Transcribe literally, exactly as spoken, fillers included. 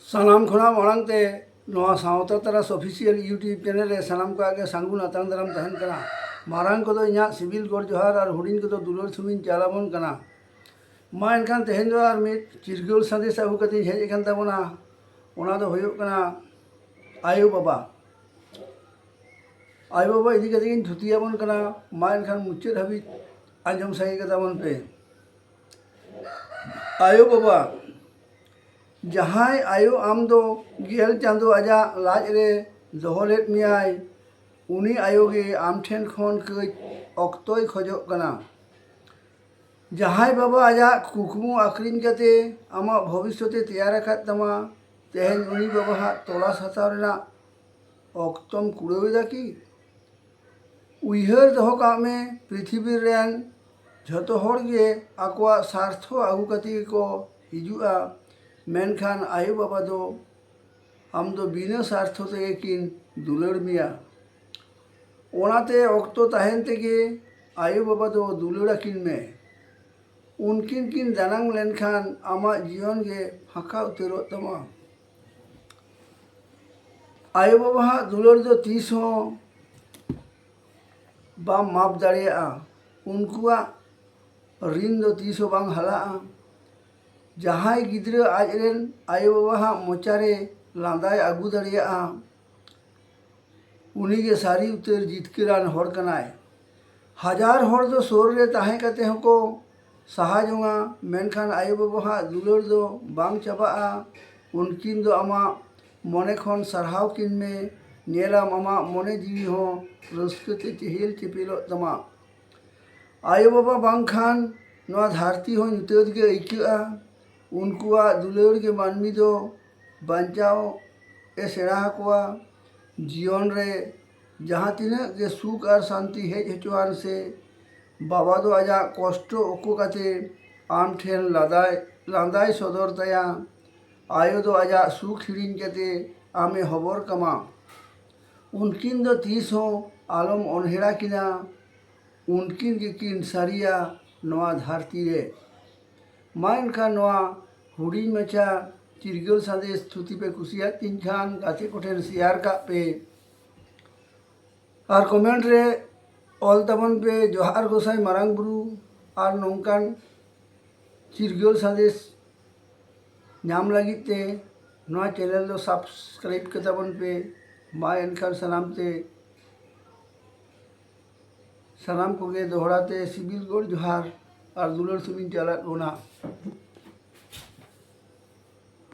ᱥᱟᱱᱟᱢ ᱠᱷᱚᱱᱟᱜ ᱢᱟᱲᱟᱝ ᱛᱮ ᱱᱚᱣᱟ ᱥᱟᱶᱛᱟ ᱛᱟᱨᱟᱥ ᱚᱯᱷᱤᱥᱤᱭᱟᱞ YouTube ᱪᱮᱱᱮᱞ ᱨᱮ ᱥᱟᱱᱟᱢ ᱠᱚᱣᱟᱜ ᱜᱮ ᱥᱟᱹᱜᱩᱱ ᱟᱛᱟᱝ ᱫᱟᱨᱟᱢ ᱛᱟᱦᱮᱱ ᱠᱟᱱᱟ᱾ ᱢᱟᱨᱟᱝ ᱠᱚᱫᱚ ᱤᱧᱟᱹᱜ ᱥᱤᱵᱤᱞ ᱜᱚᱰ ᱡᱚᱦᱟᱨ ᱟᱨ ᱦᱩᱰᱤᱧ ᱠᱚᱫᱚ ᱫᱩᱞᱟᱹᱲ ᱥᱩᱢᱤᱧ ᱪᱟᱞ ᱟᱵᱚᱱ ᱠᱟᱱᱟ᱾ ᱢᱟ ᱮᱱᱠᱷᱟᱱ ᱛᱮᱦᱮᱧ ᱫᱚ ᱟᱨ ᱢᱤᱫ ᱪᱤᱨᱜᱟᱹᱞ ᱥᱟᱸᱫᱮᱥ ᱟᱹᱜᱩ ᱠᱟᱛᱮᱧ ᱦᱮᱡ ᱟᱠᱟᱱ ᱛᱟᱵᱚᱱᱟ᱾ ᱚᱱᱟ ᱫᱚ ᱦᱩᱭᱩᱜ ᱠᱟᱱᱟ ᱟᱭᱳ ᱵᱟᱵᱟ᱾ ᱟᱭᱳ ᱵᱟᱵᱟ ᱤᱫᱤ ᱠᱟᱛᱮ ᱜᱤᱧ ᱛᱷᱩᱛᱤ ᱟᱵᱚᱱ ᱠᱟᱱᱟ᱾ ᱢᱟ ᱮᱱᱠᱷᱟᱱ ᱢᱩᱪᱟᱹᱫ ᱦᱟᱹᱵᱤᱡ ᱟᱸᱡᱚᱢ ᱥᱟᱸᱜᱮ ᱠᱟᱛᱟ ᱵᱚᱱ ᱯᱮ᱾ ᱟᱭᱳ ᱵᱟᱵᱟ, ᱡᱟᱦᱟᱸᱭ ᱟᱭᱳ ᱟᱢ ᱫᱚ ᱜᱮᱞ ᱪᱟᱸᱫᱳ ᱟᱡᱟᱜ ᱞᱟᱡ ᱨᱮ ᱫᱚᱦᱚ ᱞᱮᱫ ᱢᱮᱭᱟᱭ, ᱩᱱᱤ ᱟᱭᱳ ᱜᱮ ᱟᱢ ᱴᱷᱮᱱ ᱠᱷᱚᱱ ᱠᱟᱹᱡ ᱚᱠᱛᱚᱭ ᱠᱷᱚᱡᱚᱜ ᱠᱟᱱᱟ᱾ ᱡᱟᱦᱟᱸᱭ ᱵᱟᱵᱟ ᱟᱡᱟᱜ ᱠᱩᱠᱢᱩ ᱟᱹᱠᱷᱨᱤᱧ ᱠᱟᱛᱮ ᱟᱢᱟᱜ ᱵᱷᱚᱵᱤᱥᱥᱚᱛ ᱮ ᱛᱮᱭᱟᱨ ᱟᱠᱟᱫ ᱛᱟᱢᱟ, ᱛᱮᱦᱮᱧ ᱩᱱᱤ ᱵᱟᱵᱟᱣᱟᱜ ᱛᱚᱞᱟᱥ ᱦᱟᱛᱟᱣ ᱨᱮᱱᱟᱜ ᱚᱠᱛᱚᱢ ᱠᱩᱲᱟᱹᱣ ᱮᱫᱟ ᱠᱤ? ᱩᱭᱦᱟᱹᱨ ᱫᱚᱦᱚ ᱠᱟᱜ ᱢᱮ, ᱯᱨᱤᱛᱷᱤᱵᱤ ᱨᱮᱱ ᱡᱷᱚᱛᱚ ᱦᱚᱲ ᱜᱮ ᱟᱠᱚᱣᱟᱜ ᱥᱟᱨᱛᱷᱚ ᱟᱹᱜᱩ ᱠᱟᱛᱮ ᱜᱮᱠᱚ ᱦᱤᱡᱩᱜᱼᱟ, ᱢᱮᱱᱠᱷᱟᱱ ᱟᱭᱳ ᱵᱟᱵᱟ ᱫᱚ ᱟᱢ ᱫᱚ ᱵᱤᱱᱟᱹ ᱥᱟᱨᱛᱷᱚ ᱛᱮᱜᱮ ᱠᱤᱱ ᱫᱩᱞᱟᱹᱲ ᱢᱮᱭᱟ᱾ ᱚᱱᱟᱛᱮ ᱚᱠᱛᱚ ᱛᱟᱦᱮᱱ ᱛᱮᱜᱮ ᱟᱭᱳ ᱵᱟᱵᱟ ᱫᱚ ᱫᱩᱞᱟᱹᱲ ᱟᱹᱠᱤᱱ ᱢᱮ᱾ ᱩᱱᱠᱤᱱ ᱠᱤᱱ ᱫᱟᱱᱟᱝ ᱞᱮᱱᱠᱷᱟᱱ ᱟᱢᱟᱜ ᱡᱤᱭᱚᱱ ᱜᱮ ᱯᱷᱟᱸᱠᱟ ᱩᱛᱟᱹᱨᱚᱜ ᱛᱟᱢᱟ᱾ ᱟᱭᱳ ᱵᱟᱵᱟᱣᱟᱜ ᱫᱩᱞᱟᱹᱲ ᱫᱚ ᱛᱤᱥ ᱦᱚᱸ ᱵᱟᱢ ᱢᱟᱯ ᱫᱟᱲᱮᱭᱟᱜᱼᱟ᱾ ᱩᱱᱠᱩᱣᱟᱜ ᱨᱤᱱ ᱫᱚ ᱛᱤᱥ ᱦᱚᱸ ᱵᱟᱝ ᱦᱟᱞᱟᱜᱼᱟ᱾ ᱡᱟᱦᱟᱸᱭ ᱜᱤᱫᱽᱨᱟᱹ ᱟᱡ ᱨᱮᱱ ᱟᱭᱳ ᱵᱟᱵᱟᱣᱟᱜ ᱢᱚᱪᱟᱨᱮ ᱞᱟᱸᱫᱟᱭ ᱟᱹᱜᱩ ᱫᱟᱲᱮᱭᱟᱜᱼᱟ, ᱩᱱᱤᱜᱮ ᱥᱟᱹᱨᱤ ᱩᱛᱟᱹᱨ ᱡᱤᱛᱠᱟᱹᱨᱟᱱ ᱦᱚᱲ ᱠᱟᱱᱟᱭ᱾ ᱦᱟᱡᱟᱨ ᱦᱚᱲ ᱫᱚ ᱥᱩᱨ ᱨᱮ ᱛᱟᱦᱮᱸ ᱠᱟᱛᱮ ᱦᱚᱸᱠᱚ ᱥᱟᱦᱟ ᱡᱚᱝᱟ, ᱢᱮᱱᱠᱷᱟᱱ ᱟᱭᱳ ᱵᱟᱵᱟᱣᱟᱜ ᱫᱩᱞᱟᱹᱲ ᱫᱚ ᱵᱟᱝ ᱪᱟᱵᱟᱜᱼᱟ᱾ ᱩᱱᱠᱤᱱ ᱫᱚ ᱟᱢᱟᱜ ᱢᱚᱱᱮ ᱠᱷᱚᱱ ᱥᱟᱨᱦᱟᱣ ᱠᱤᱱ ᱢᱮ᱾ ᱧᱮᱞᱟᱢ, ᱟᱢᱟᱜ ᱢᱚᱱᱮ ᱡᱤᱣᱤ ᱦᱚᱸ ᱨᱟᱹᱥᱠᱟᱹ ᱛᱮ ᱪᱮᱦᱮᱞ ᱪᱮᱯᱮᱞᱚᱜ ᱛᱟᱢᱟ᱾ ᱟᱭᱳ ᱵᱟᱵᱟ ᱵᱟᱝᱠᱷᱟᱱ ᱱᱚᱣᱟ ᱫᱷᱟᱹᱨᱛᱤ ᱦᱚᱸ ᱧᱩᱛᱟᱹᱛ ᱜᱮ ᱟᱹᱭᱠᱟᱹᱜᱼᱟ᱾ ᱩᱱᱠᱩᱣᱟᱜ ᱫᱩᱞᱟᱹᱲ ᱜᱮ ᱢᱟᱹᱱᱢᱤ ᱫᱚ ᱵᱟᱧᱪᱟᱣ ᱮ ᱥᱮᱬᱟ ᱟᱠᱚᱣᱟ᱾ ᱡᱤᱭᱚᱱ ᱨᱮ ᱡᱟᱦᱟᱸ ᱛᱤᱱᱟᱹᱜ ᱜᱮ ᱥᱩᱠ ᱟᱨ ᱥᱟᱱᱛᱤ ᱦᱮᱡ ᱦᱚᱪᱚᱣᱟᱱ ᱥᱮ, ᱵᱟᱵᱟ ᱫᱚ ᱟᱡᱟᱜ ᱠᱚᱥᱴᱚ ᱚᱠᱚ ᱠᱟᱛᱮ ᱟᱢ ᱴᱷᱮᱱ ᱞᱟᱸᱫᱟᱭ, ᱞᱟᱸᱫᱟᱭ ᱥᱚᱫᱚᱨ ᱛᱟᱭᱟ᱾ ᱟᱭᱳ ᱫᱚ ᱟᱡᱟᱜ ᱥᱩᱠ ᱦᱤᱲᱤᱧ ᱠᱟᱛᱮ ᱟᱢᱮ ᱦᱚᱵᱚᱨ ᱠᱟᱢᱟ᱾ ᱩᱱᱠᱤᱱ ᱫᱚ ᱛᱤᱥ ᱦᱚᱸ ᱟᱞᱚᱢ ᱚᱱᱦᱮᱲᱟ ᱠᱤᱱᱟ᱾ ᱩᱱᱠᱤᱱ ᱜᱮᱠᱤᱱ ᱥᱟᱹᱨᱤᱭᱟ ᱱᱚᱣᱟ ᱫᱷᱟᱹᱨᱛᱤ ᱨᱮ᱾ ᱢᱟ ᱮᱱᱠᱷᱟᱱ ᱱᱚᱣᱟ ᱦᱩᱰᱤᱧ ᱢᱟᱪᱷᱟ ᱪᱤᱨᱜᱟᱹᱞ ᱥᱟᱸᱫᱮᱥ ᱛᱷᱩᱛᱤ ᱯᱮ ᱠᱩᱥᱤᱭᱟᱫ ᱛᱤᱧ ᱠᱷᱟᱱ, ᱜᱟᱛᱮ ᱠᱚᱴᱷᱮᱱ ᱥᱮᱭᱟᱨ ᱠᱟᱜ ᱯᱮ᱾ ᱟᱨ ᱠᱚᱢᱮᱱᱴ ᱨᱮ ᱚᱞ ᱛᱟᱵᱚᱱ ᱯᱮ, "ᱡᱚᱦᱟᱨ ᱜᱚᱸᱥᱟᱭ ᱢᱟᱨᱟᱝ ᱵᱩᱨᱩ", ᱟᱨ ᱱᱚᱝᱠᱟᱱ ᱪᱤᱨᱜᱟᱹᱞ ᱥᱟᱸᱫᱮᱥ ᱧᱟᱢ ᱞᱟᱹᱜᱤᱫ ᱛᱮ ᱱᱚᱣᱟ ᱪᱮᱱᱮᱞ ᱫᱚ ᱥᱟᱵᱥᱠᱨᱟᱭᱤᱵ ᱠᱟᱛᱟ ᱵᱚᱱ ᱯᱮ᱾ ᱢᱟ ᱮᱱᱠᱷᱟᱱ ᱥᱟᱱᱟᱢ ᱛᱮ, ᱥᱟᱱᱟᱢ ᱠᱚᱜᱮ ᱫᱚᱦᱲᱟ ᱛᱮ ᱥᱤᱵᱤᱞ ᱜᱚᱰ ᱡᱚᱦᱟᱨ ᱟᱨ ᱫᱩᱞᱟᱹᱲ ᱥᱩᱢᱤᱧ ᱪᱟᱞᱟᱫ ᱵᱚᱱᱟ᱾